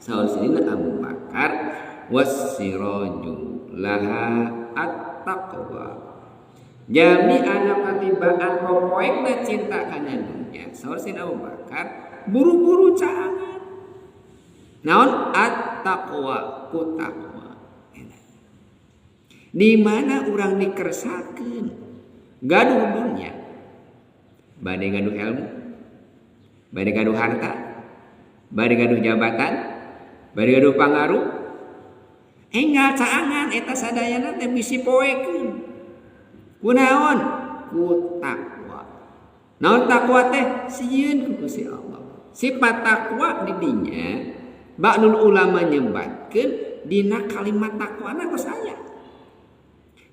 Saur Sayyidina Abu Bakar, wasiraju laha at-taqwa. Jami anu katibaan popoekna cinta kana dunya. Saur Sayyidina Abu Bakar, buru-buru caangan. Naon at-taqwa, ku taqwa. Di mana urang dikersakeun gaduh dunya, bade gaduh ilmu, bade gaduh harta, bade gaduh jabatan, bade gaduh pangaruh, enggal caangan eta sadayana teh bisi poekeun. Kunaon? Ku takwa. Naon takwa teh? Sieun ku Gusti Allah. Sifat takwa di dinya ba'dul ulama nyebatkeun dina kalimat takwana tos aya.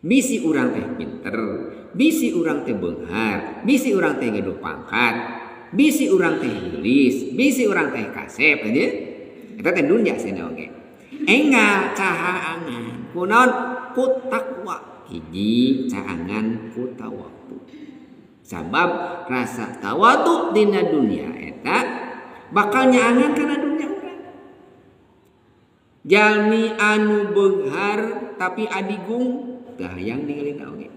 Bisi urang teh pinter, bisi urang teh beunghar, bisi urang teh gaduh pangkat, bisi urang teh geulis, bisi urang teh kasep aja. Eta teh dunya cenah oge. Enggal cahaangan. Kunaon? Ku takwa. Hiji caangan ku tawadu. Sabab rasa tawadu dina dunia eta bakal nyaangan kana dunia urang. Jalmi anu beunghar tapi adigung teu hayang ningalina oge.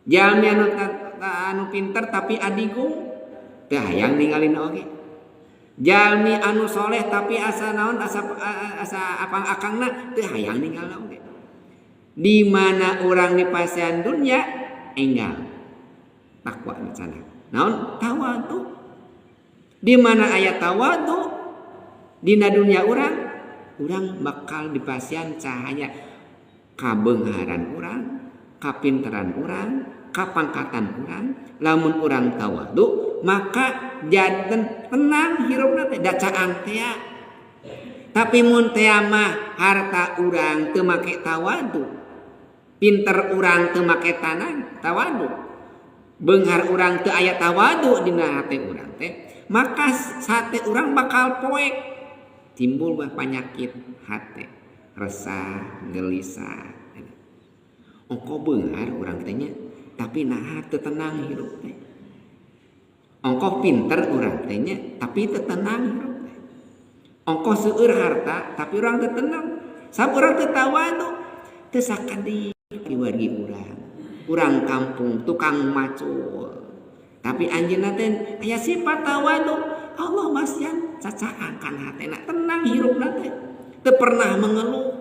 Jalmi anu pinter tapi adigung teu hayang ningalina oge. Jalmi anu soleh tapi asa naon, asa apang akangna teu hayang ningalina oge. Di mana urang dipasihan dunia enggal takwa sana. Naon tawadu. Di mana aya tawadu dina dunia urang, urang bakal dipasihan cahaya kabeungharan urang, kapinteran urang, kapangkatan urang. Lamun urang tawadu maka janten tenang hirupna teh, da caang teh. Tapi mun teh mah harta urang teu make tawadu, pinter urang teu make tanah tawadu, beunghar urang teu aya tawadu dina hate urang teh, maka sate urang bakal poek, timbul bah penyakit hate, resah, gelisah. Ongko beunghar urang teh nya, tapi naha teu tenang hirup teh. Ongko pinter urang teh nya, tapi teu tenang hirup teh. Ongko seueur harta, tapi urang teu tenang. Sabab urang teu tawadu, teu sakedik wargi urang. Urang kampung tukang macul. Tapi anjeunna teh aya sifat tawadu. Allah masihan cacaang kana hatena, tenang hirupna teh. Teu pernah mengeluh.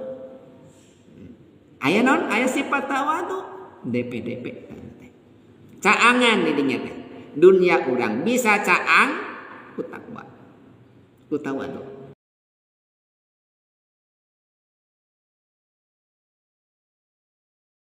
Aya naon? Aya sifat tawadu. DPDP teh. Caangan di dinya teh. Dunia urang bisa caang ku takwa. Ku tawadu.